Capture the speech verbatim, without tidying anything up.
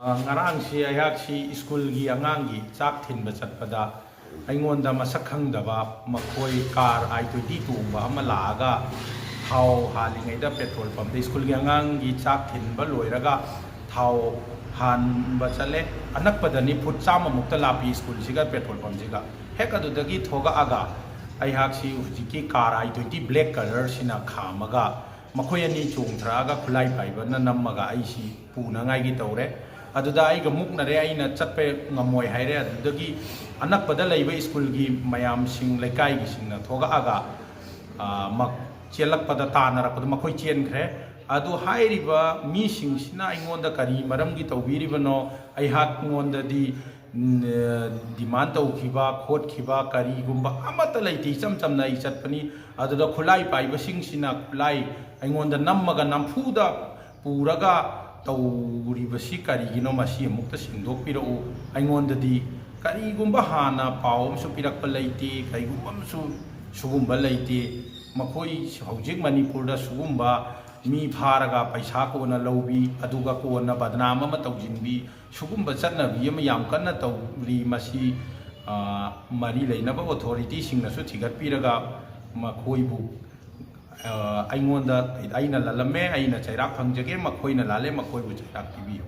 ꯑ, ꯉꯔꯥꯡꯁꯤ ꯑꯩꯍꯥꯛꯁꯤ ꯁ꯭ꯀꯨꯜꯒꯤ ꯑꯉꯥꯡꯒꯤ ꯆꯥꯛ ꯊꯤꯟꯕ ꯆꯠꯄꯗ ꯑꯩꯉꯣꯟꯗ ꯃꯁꯛ ꯈꯪꯗꯕ ꯃꯈꯣꯏ ꯀꯥꯔ ꯑꯥꯏ ꯇ꯭ꯋꯦꯟꯇꯤ ꯇꯣꯡꯕ ꯑꯃ ꯂꯥꯛꯑꯒ ꯊꯥꯎ ꯍꯥꯜꯂꯤꯉꯩꯗ ꯄꯦꯇ꯭ꯔꯣꯜ ꯄꯝꯗ ꯁ꯭ꯀꯨꯜꯒꯤ ꯑꯉꯥꯡꯒꯤ ꯆꯥꯛ ꯊꯤꯟꯕ ꯂꯣꯏꯔꯒ ꯊꯥꯎ ꯍꯥꯟꯕ ꯆꯠꯂꯦ꯫ ꯑꯅꯛꯄꯗꯅꯤ, ꯐꯨꯠ ꯆꯥꯝꯃꯃꯨꯛꯇ ꯂꯥꯞꯄꯤ ꯁ꯭ꯀꯨꯜꯁꯤꯒ ꯄꯦꯇ꯭ꯔꯣꯜ ꯄꯝꯁꯤꯒ꯫ ꯍꯦꯛ ꯑꯗꯨꯗꯒꯤ ꯊꯣꯛꯂꯛꯑꯒ ꯑꯩꯍꯥꯛꯁꯤ ꯍꯧꯖꯤꯛꯀꯤ ꯀꯥꯔ ꯑꯥꯏ ꯇ꯭ꯋꯦꯟꯇꯤ ꯕ꯭ꯂꯦꯛ ꯀꯂꯔꯁꯤꯅ ꯈꯥꯝꯃꯒ ꯃꯈꯣꯏ ꯑꯅꯤ ꯆꯣꯡꯊꯔꯛꯑꯒ ꯈꯨꯠꯂꯥꯏ ꯄꯥꯏꯕꯅ ꯅꯝꯃꯒ ꯑꯩꯁꯤ ꯄꯨꯅꯉꯥꯏꯒꯤ ꯇꯧꯔꯦ꯫ ꯑꯗꯨꯗ ꯑꯩꯒ ꯃꯨꯛꯅꯔꯦ, ꯑꯩꯅ ꯆꯠꯄ ꯉꯝꯃꯣꯏ ꯍꯥꯏꯔꯦ꯫ ꯑꯗꯨꯗꯒꯤ ꯑꯅꯛꯄꯗ ꯂꯩꯕ ꯁ꯭ꯀꯨꯜꯒꯤ ꯃꯌꯥꯝꯁꯤꯡ, ꯂꯩꯀꯥꯏꯒꯤꯁꯤꯡꯅ ꯊꯣꯛꯂꯛꯑꯒ, ꯑ, ꯃꯛ-, ꯆꯦꯜꯂꯛꯄꯗ, ꯇꯥꯟꯅꯔꯛꯄꯗ ꯃꯈꯣꯏ ꯆꯦꯟꯈ꯭ꯔꯦ꯫ ꯑꯗꯨ ꯍꯥꯏꯔꯤꯕ ꯃꯤꯁꯤꯡꯁꯤꯅ ꯑꯩꯉꯣꯟꯗ ꯀꯔꯤ ꯃꯔꯝꯒꯤ ꯇꯧꯕꯤꯔꯤꯕꯅꯣ? ꯑꯩꯍꯥꯛꯉꯣꯟꯗꯗꯤ, ꯎꯝ, ꯑ, ꯗꯤꯃꯥꯟ ꯇꯧꯈꯤꯕ ꯈꯣꯠꯈꯤꯕ ꯀꯔꯤꯒꯨꯝꯕ ꯑꯃꯠꯇ ꯂꯩꯇꯦ꯫ ꯏꯆꯝ ꯆꯝꯅ ꯑꯩ ꯆꯠꯄꯅꯤ꯫ ꯑꯗꯨꯗ ꯈꯨꯠꯂꯥꯏ ꯄꯥꯏꯕꯁꯤꯡꯁꯤꯅ ꯈꯨꯠꯂꯥꯏ ꯑꯩꯉꯣꯟꯗ ꯅꯝꯃꯒ ꯅꯝꯐꯨꯗ ꯄꯨꯔꯒ ꯇꯧꯔꯤꯕꯁꯤ ꯀꯔꯤꯒꯤꯅꯣ? ꯃꯁꯤ ꯑꯃꯨꯛꯇ ꯁꯦꯡꯗꯣꯛꯄꯤꯔꯛꯎ꯫ ꯑꯩꯉꯣꯟꯗꯗꯤ ꯀꯔꯤꯒꯨꯝꯕ ꯍꯥꯟꯅ ꯄꯥꯎ ꯑꯃꯁꯨ ꯄꯤꯔꯛꯄ ꯂꯩꯇꯦ, ꯀꯔꯤꯒꯨꯝꯕ ꯑꯃꯁꯨ ꯁꯤꯒꯨꯝꯕ ꯂꯩꯇꯦ꯫ ꯃꯈꯣꯏ ꯍꯧꯖꯤꯛ ꯃꯅꯤꯄꯨꯔꯗ ꯁꯤꯒꯨꯝꯕ ꯃꯤ ꯐꯥꯔꯒ ꯄꯩꯁꯥ ꯀꯣꯟꯅ ꯂꯧꯕꯤ, ꯑꯗꯨꯒ ꯀꯣꯟꯅ ꯕꯗꯅꯥꯝ ꯑꯃ ꯇꯧꯁꯤꯟꯕꯤ, ꯁꯤꯒꯨꯝꯕ ꯆꯠꯅꯕꯤ ꯑꯃ ꯌꯥꯝ ꯀꯟꯅ ꯇꯧꯔꯤ꯫ ꯃꯁꯤ, ꯑ, ꯃꯔꯤ ꯂꯩꯅꯕ ꯑꯣꯊꯣꯔꯤꯇꯤꯁꯤꯡꯅꯁꯨ ꯊꯤꯒꯠꯄꯤꯔꯒ ꯃꯈꯣꯏꯕꯨ, ꯑ, ꯑꯩꯉꯣꯟꯗ, ꯑꯩꯅ ꯂꯥꯜꯂꯝꯃꯦ, ꯑꯩꯅ ꯆꯩꯔꯥꯛ ꯐꯪꯖꯒꯦ, ꯃꯈꯣꯏꯅ ꯂꯥꯜꯂꯦ, ꯃꯈꯣꯏꯕꯨ ꯆꯩꯔꯥꯛ ꯄꯤꯕꯤꯌꯨ꯫